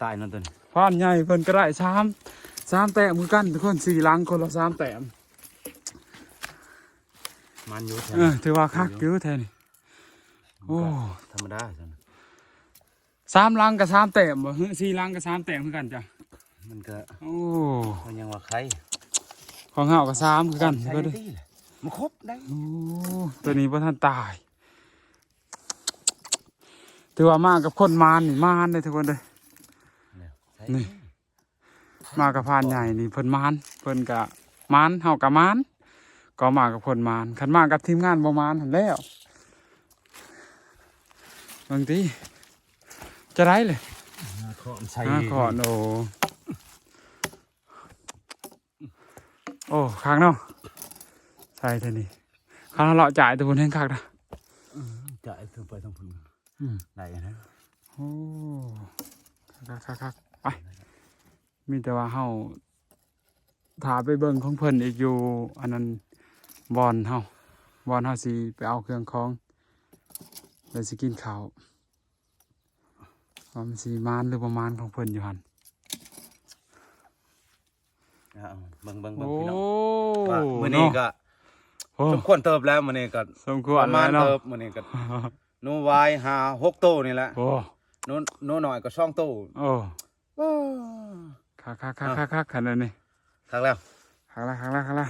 ຕາຍເນາະຕົວນີ້ ພານໃຫຍ່ເພິ່ນກໍໄດ້ສາມ ສາມແຕ້ມຄືກັນທຸກຄົນ ສີ່ຫຼັງຄົນລະສາມແຕ້ມ ມັນຢູ່ແທ້ ເອີ ຖືວ່າຄັກຢູ່ແທ້ນີ້ ໂອ້ ທຳມະດາຊັ້ນ ສາມຫຼັງກໍສາມແຕ້ມບໍ່? ຫຶ ສີ່ຫຼັງກໍສາມແຕ້ມຄືກັນຈ້ະ ມັນກໍ ໂອ້ ມັນຍັງວ່າໄຄ ຂອງເຮົາກໍສາມຄືກັນ ໃສ່ ເບິ່ງເດີ ນີ້ແຫຼະ ມັນຄົບໄດ້ ໂອ້ ຕົວນີ້ບໍ່ທັນຕາຍ ຖືວ່າມາກັບຄົນໝານນີ້ ໝານເດ້ທຸກຄົນເດີ ນີ້ ໃສ່ ນີ້ ມາກັບພານໃຫຍ່ນີ້ເພິ່ນໝານ ເພິ່ນກະໝານ ເຮົາກະໝານ ກໍມາກັບຄົນໝານ ຄັນມາກັບທີມງານບໍ່ໝານຫັ້ນແລ້ວ ເບິ່ງຕິ ຈະໄດ້ເລີຍ ຫາຄ້ອນໃສ່ ຫາຄ້ອນ ໂອ້ ໂອ້ ຄັກເນາະ ໃສ່ເທື່ອນີ້ ຄັນເຮົາເລາະຈ່າຍຕົວພຸ້ນແຮງຄັກນະ ເອີ ຈ່າຍຕົວໄປທາງພຸ້ນ ອືມ ໄດ້ນະ ໂອ້ ຄັກໆໆ ໄປ ມີແຕ່ວ່າເຮົາຖ້າໄປເບິ່ງຂອງເພິ່ນອີກຢູ່ ອັນນັ້ນ ບ່ອນເຮົາ ບ່ອນເຮົາຊິໄປເອົາເຄື່ອງຂອງ ແລ້ວຊິກິນເຂົ້າ ວ່າມັນຊິໝານຫຼືບໍ່ໝານຂອງເພິ່ນຢູ່ຫັ້ນ ເອົາ ເບິ່ງໆໆ ໂອ້ ພີ່ນ້ອງ ວ່າມື້ນີ້ ເນາະ ກໍ ໂອ້ ສົມຄວນເຕີບແລ້ວ ມື້ນີ້ກໍ ສົມຄວນ ປະມານ ແລ້ວເນາະ ເຕີບ ມື້ນີ້ກໍ ໜູຫວາຍຫ້າຫົກໂຕນີ້ແຫຼະ ໂອ້ ໜູ ໜູນ້ອຍກໍສອງໂຕ ໂອ້ ໂອ້ ຄັກໆໆໆ ຄັນອັນນີ້ ຄັກແລ້ວ ຄັກແລ້ວ ຄັກແລ້ວ ຄັກແລ້ວ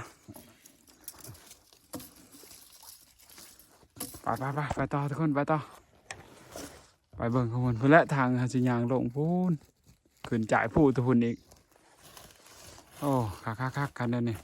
ໄປໆໆ ໄປຕໍ່ທຸກຄົນ ໄປຕໍ່ ໄປເບິ່ງຂອງເພິ່ນພຸ້ນແຫຼະ ທາງເຮົາຊິຍ່າງລົງພຸ້ນ ຂຶ້ນຈາຍພູຕະພຸ້ນອີກ ໂອ້ ຄັກໆໆ ຄັນອັນນີ້